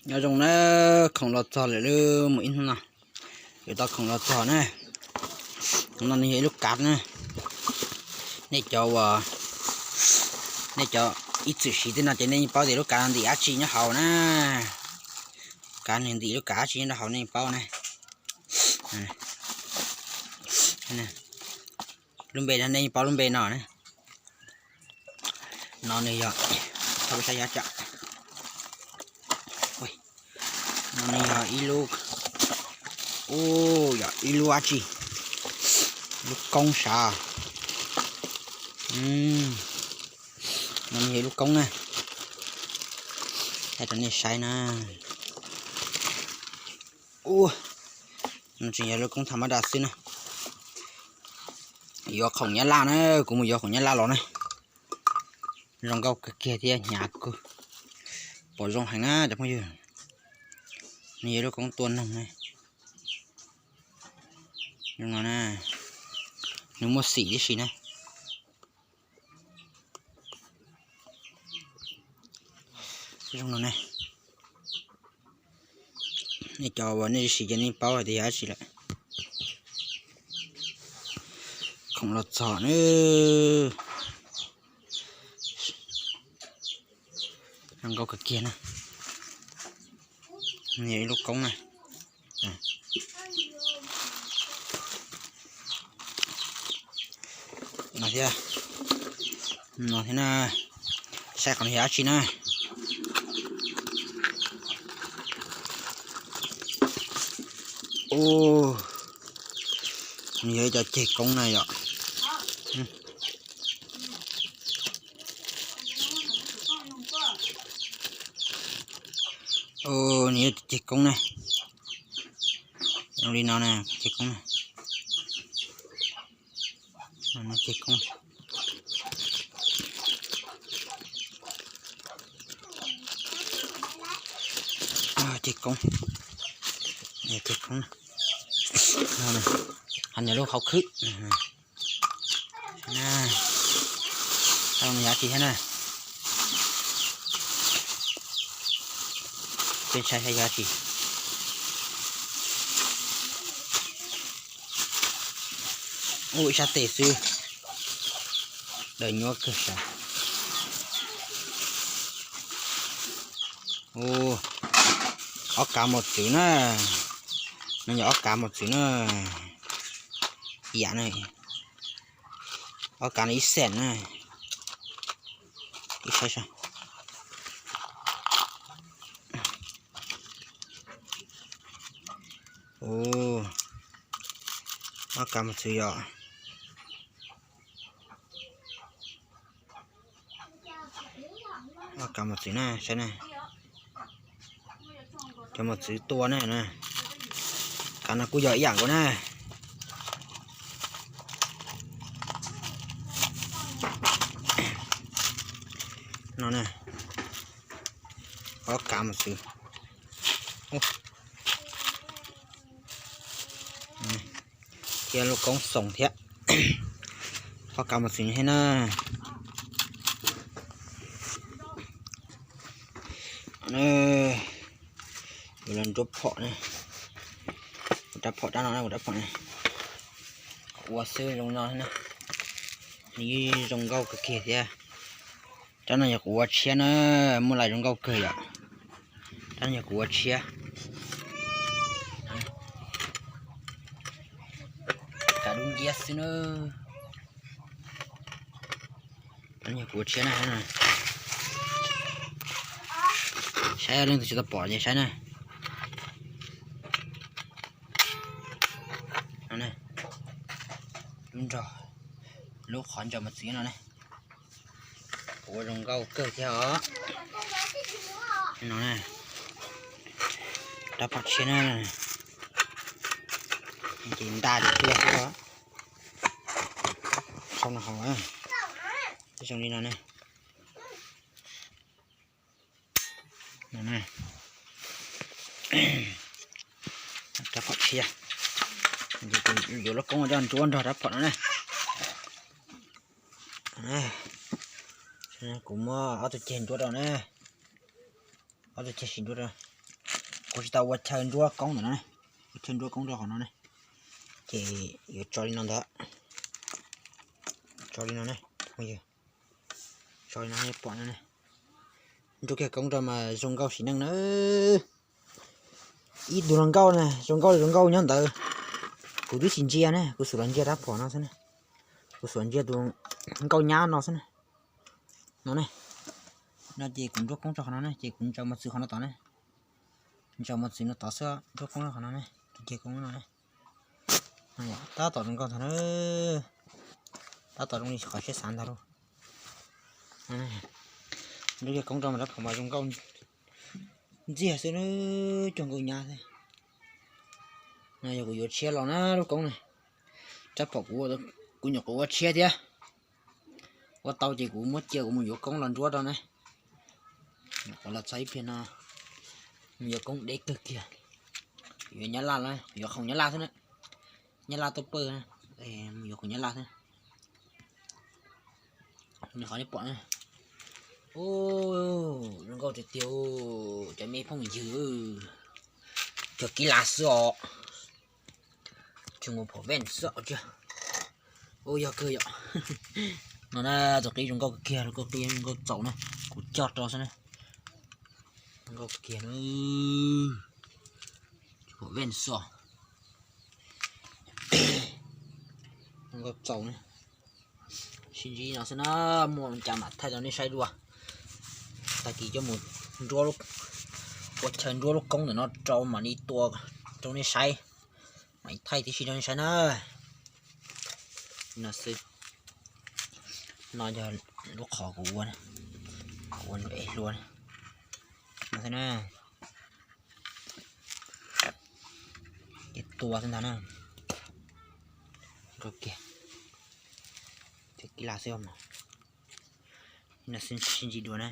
Nyob zoo na, khoom los txog lawm, mus ib hnub no yuav tau khoom los txog na. No nws yog ib lub kav na. Nej cov uas, nej cov ib txwm siv tej no ces nej yeej paub tias lub kav no ntim dab tsi nyob hauv na. Kav nws ntim lub kav dab tsi nyob rau hauv nej yeej paub na. Lub npe no nej yeej paub lub npe no na. No nws yog, no nws yog ib lub, u, yog ib lub dab tsi, lub koob sav. No nws yog ib lub koob na, thaij rau nej saib na. U, no tseem yog lub koob tham mab da xwb na. Yuav khoom nyab laj na, kuv mus yuav khoom nyab laj los na. Zoo nkauj kawg kiag thiab hnyav kawg, pom zoo heev na cov phooj ywg. Nws yog lub koob tua noog na. Zoo no na, nws muaj xim tib si na. Zoo no ne, nej cov uas nej siv ces nej paub hais tias yog dab tsi lawm. Khoom los txog na, zoo nkauj kawg kiag na. Nws yog ib lub koob na. No thiab, no thiab na, saib qhov no yog dab tsi na. Nws yog ib cov ceg koob na yom. Nws yog ceg koob na. Zoo li no na, ceg koob na. Ceg koob. Ceg koob. Ceg koob. Hos nws lub qhov khwb. Saib yog dab tsi thiab na. Peb saib saib yog dab tsi. Ub, ib sab tes xwb, daws nyuab kawg sav. Ub, ob kav mos txwv na. No yog ob kav mos txwv na. Yam na, ob kav no ib xees na. Ib saib saib. Ub, ob kav mos txwv yom. Ob kav mos txwv na, saib na. Cov mos txwv tua na. Kav no kuj yog ib yam nkaus na. No na, ob kav mos txwv. Thiab lub koob xoom thiab. Ob kav mos txwv thiab na. Yuav los nruab phom na. Kuv rab phom rab no na, kuv rab phom na. Ua xwb zoo no na. Nws zoo nkauj kawg kiag thiab. Rab no yog kuv ua tshiab na, muaj lais zoo nkauj kawg yom. Rab no yog kuv ua tshiab. Kav dub nciab xwb na. Rab no yog kuv ua tshiab na. Saib leej twg tsis tau pom ces saib na. Lub nrog, lub qhov ntsaws mos txwv no ne. Kuv ua zoo nkauj kawg thiab os. No, rab phom tshiab na. Ces nta ces tuag xwb os. Sau no haus, zoo li no ne. Rab phom tshiab. Yuav lub koob coj nruab nrog rab phom no na. Kuv muab ob tug ceg nruab rau na. Sim nruab, kuv tsis tau ua chaw nruab koob ntawm no ne, ua chaw nruab koob rau qhov no ne, ces yuav tso li no ntag, tso li no ne, tso li no pom no ne, nruab kiag koob rau mas zoo nkauj sim neej na. Ib tug hluas nkauj na, zoo nkauj zoo nkauj nyob ntawd, kuv twb tsis ntsia ne, kuv xub los ntsia rab phom no xwb ne, kuv xub los ntsia tus nkauj nyab no xwb ne. No ne, no ces kuv nruab koob rau qhov no ne, ces kuv ntsaws mos txwv qhov no tod ne, ntsaws mos txwv no tod xwb, nruab koob rau qhov no ne, tus ceg koob no ne. Tab tom zoo nkauj ntag na, tab tom zoo li qhov siab xav ntag lauj. Nruab kiag koob rau mas rab phom mas zoo nkauj ntxiag xwb na, cuag nkauj nyab xwb. No yog kuv yuav tshiab los na lub koob ne, rab phom kuv, kuv nyuam qhuav ua tshiab thiab. Ua tau ces kuv muab cia kuv mus yuav koob los nruab rau ne. Nyuam qhuav los txog ib pliag no, mus yuav koob deb kawg kiag. Yuav nyab laj, yuav khoom nyab laj xwb na, nyab laj tuaj pawg, mus yuav khoom nyab laj xwb. Nws qhov nej pom, zoo nkauj tiag tiag, cov me phooj ywg, cog kib las xwb os. Tsis mus phom ven xwb os. Ua yog kawg yom. No na, tus qib zoo nkauj kawg kiag, tus qib zoo nkauj txaus na, kuv cog rau xwb na. Zoo nkauj kawg kiag na, phom ven xwb os. Zoo nkauj txaus na. Sib ntsib no xwb na, muaj cas mam thaij rau nej saib dua. Tag kis coj mus ua chaw nruab lub koob ntawm no rau mam li tua rau nej saib, mam li thaij tib si rau nej saib na. No xwb, no yog lub qhov kuv ua, kuv ua nruab ev hlua no xwb na. Ces tua xwb ntag na. Nkauj kiag, cog kib las xwb os. No xwb, sib ntsib dua na.